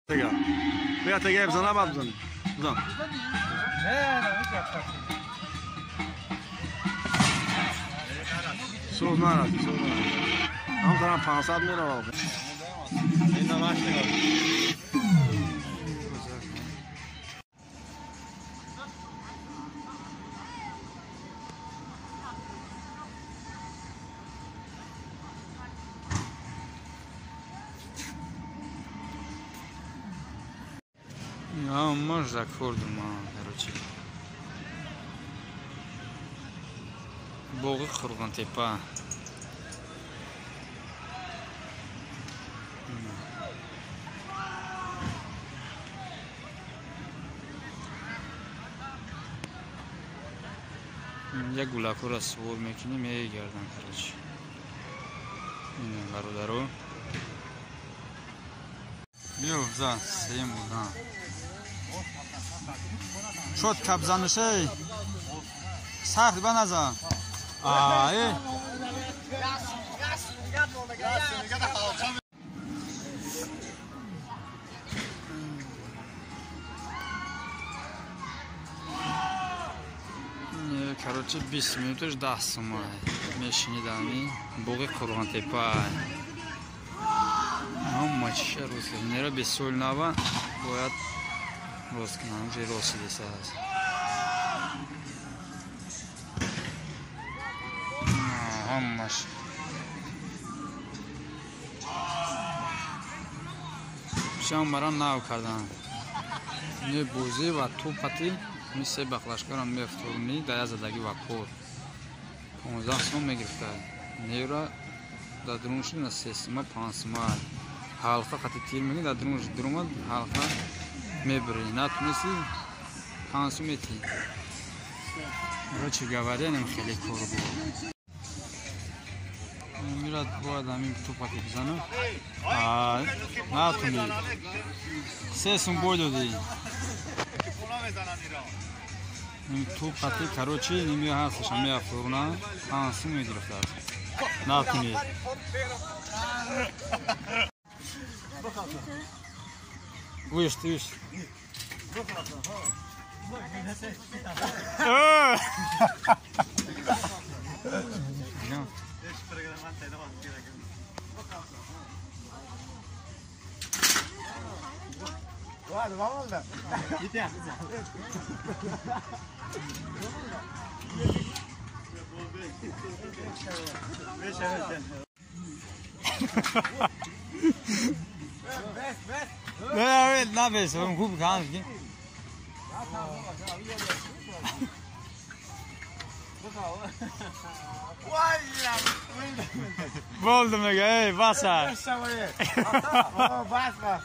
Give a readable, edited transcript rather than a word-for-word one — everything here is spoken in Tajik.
بیا تگه بزن بعد بزن بزن. نه سوز نرد سوز نرد. هم دارم 500 میره. این نماش نگاه. Маш хӯрдум, короче. Боғи Қурғонтепа. Як гулакҳоро сувор мекунӣ, мегардам, короче. Ина бародаро. Биё за сеюм будан. Шод кабзанушей. Сахт баназа. Ай. Короче, 20 минуташ 10 сума. Мешинидами боғи Қурғонтепа. Ҳама чиша рост. Нера бесол нава бояд рост кунам, уже рост десааст. Ҳамаш. Шам барам нав кардан. Не бозӣ ва тӯпати ми се бақлашкарам мефтурни да я задагӣ ва кор. 15 сом мегирифта. Нера да друнши на 3 сума 5 сума. Ҳалқа қати тир мегирӣ да друнш друмад ҳалқа мебурӣ. Натунисти 5 сум метӣ. Короче говоря, нем хеле кор буд. Мирад бояд ҳамин тӯпати бизанам. Натунӣ. 3 сум бой додӣ. Тӯпати, короче, ними ҳасташа меафтурна 5 сум мегирифтааст. Натунӣ. Вышь, вышь. Не, набес, он хуб кан. Болду мега, эй, баса. Бас, бас.